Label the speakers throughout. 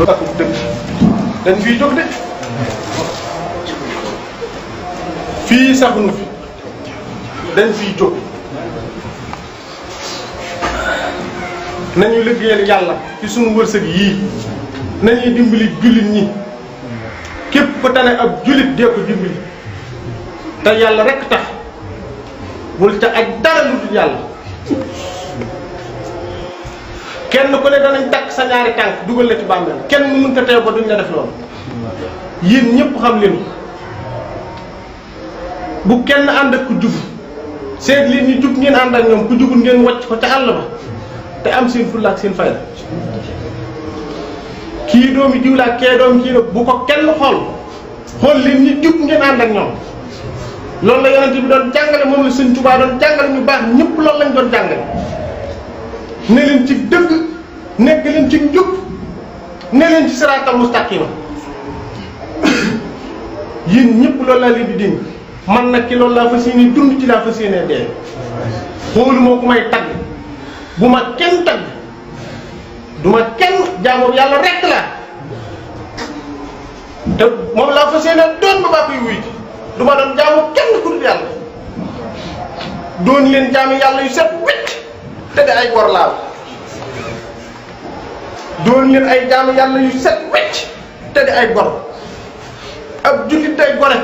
Speaker 1: akub dëgg dañ fiy jóg de fii saxunu fi dañ fiy jóg nañu liggéeyal yàlla ci sunu wërsëg yii nañuy dimbali jullit ñi képp ko tane ab jullit dee ko dimbali te yàlla rekk tax bul ca aj dara lu dul yàlla kenn ku ne danañ takk sa ñaari tànk dugal la ci bàmmeel kenn mënut a teew ba duñ la def loolu yéen ñëpp xam leen bu kenn ànd ak ku jub seet li ñu jub ngeen ànd ak ñoom ku jubul ngeen wàcc ko ca àll ba te am seen fulla ak seen fayda kii doomi diw la kee doomi kii bu ko kenn xool leen ñi jub ngeen ànd ak ñoom loolu la yonent bi doon jàngale moom la Sëñ Tuubaa doon jàngale ñu baax ñëpp loolu lañ doon jàngale ne leen ci dëgg nekk leen ci njub ne leen ci siraatal mustaqima yéen ñëpp loolu laa leen di dénk man nag ki loolu laa fas yéene dund ci laa fas yéene dee xoolu moo ku may tagg bu ma kenn tagg du ma kenn jaamu yàlla rekk la te moom laa fas yéene doon ba baa koy wuy ji du ma doon jaamu kenn ku dul yàlla doon leen jaamu yàlla yu set wicc te di ay gor laaw doon leen ay jaamu yàlla yu set wicc te di ay gor ab jullit day gore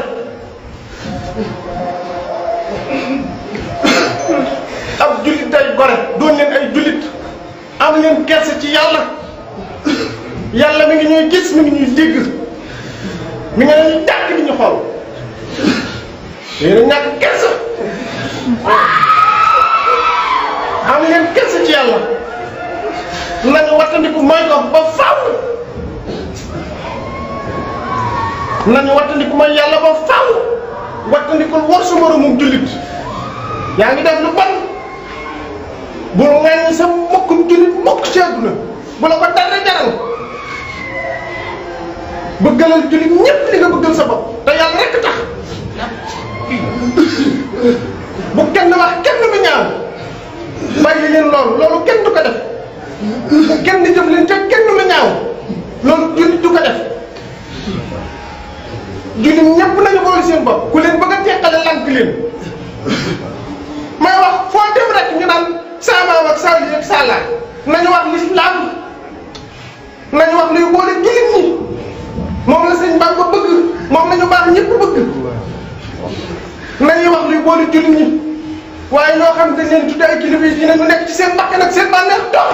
Speaker 1: ab jullit day gore doon leen ay jullit am leen kersa ci yàlla yàlla mi ngi ñuy gis mi ngi ñuy dégg mi ngi ñuy jàkk di ñu xool yéen a ñàkk kersa am leen kersa ci yàlla nañu wattandiku mooy ko ba faaw nañu wattandiku mooy yàlla ba faaw wattandikul war su moromum jullit yaa ngi def lu bon bul ŋaññi sa mbokkum jullit mokk ci àdduna bu la ko dara jaral bëggalal jullit ñépp li nga bëggal sa bopp te yàlla rekk tax bu kenn wax kenn lu ñaaw bàyyi leen loolu kenn du ko def kenn jëm leen ca kenn lu ñaaw loolu jullit du ko def jullit ñépp nañu boole seen bopp ku leen bëgg a teqale lànk leen may wax foo dem rek ñu naan saa maam ak saa yi ak saa laay nañu wax lislaam nañu wax luy boole jullit ñi moom la sëñ Bamba bëgg moom la ñu baax ñépp bëgg nañuy wax luy boole jullit ñi waaye ñoo xam dañ leen tudde ay kilifa yi ñu nekk ci seen bakkan ak seen bànneex dox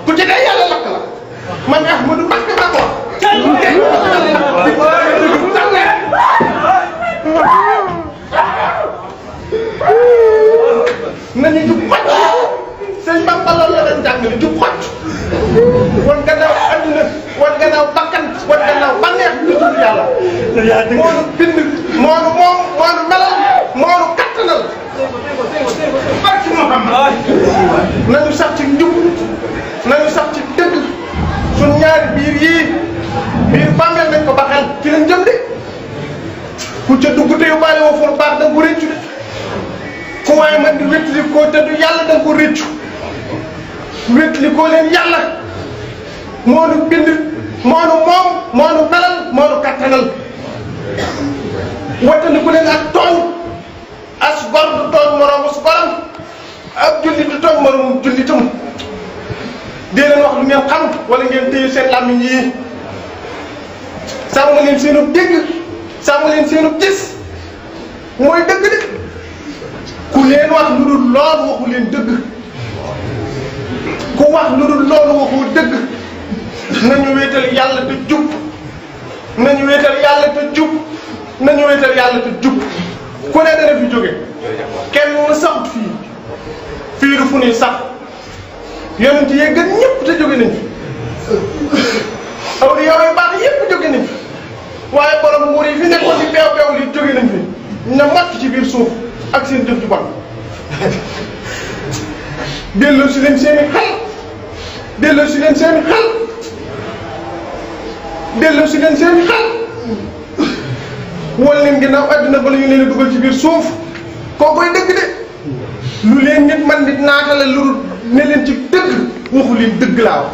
Speaker 1: ku ci dee yàlla lakk la man Ahmadou Mbacké maa ko wax nañu jub xocc sëñ Bamba loolu la leen jàngale jub xocc wan gannaaw adduna wan gannaaw bakkan wan gannaaw bànneex ñu tudd yàlla moonu bind moonu moom moonu melal moonu kattanal barki Muhammad nañu sax ci njub nañu sax ci dëgg suñ ñaari biir yii biir bàmmeel nañ ko baxel ci lañ jëm de ku ca dugg te yóbbaale woo fu baax da nga ko réccu de ku waaye man di wétli koo te du yàlla da nga ko réccu wétli koo leen yàlla moonu bind moonu moom moonu melal moonu kattanal wattandiku leen ak tooñ as gor du tooñ moroomu su goram ab jullit du tooñ moroomu jullitam dee leen wax lu ngeen xam wala ngeen téye seen làmmiñ yi sàmm leen seenu dégg sàmm leen seenu gis mooy dëgg de ku leen wax lu dul loolu waxu leen dëgg ku wax lu dul loolu waxu dëgg nañu wéetal yàlla te jub nañu wéetal yàlla te jub nañu wéetal yàlla te jub ku ne dana fi jóge kenn mu saxut fii du fu ni sax yonent yi gën ñëpp te jóge nañ fi awliya yu baax yëpp jóge nañ fi waaye borom nguur yi fi nekkoon ci beew beew li jóge nañ fi na màtt ci biir suuf ak seen jëf ju bon delloo si leen seeni xel delloo si leen seeni xel delloo si leen seeni xel wal leen ginnaaw àddina bala ñu leen a dugal ci biir suuf koo koy dëgg de lu leen nit man nit naatale lu ne leen ci dëgg waxu leen dëgg laa wax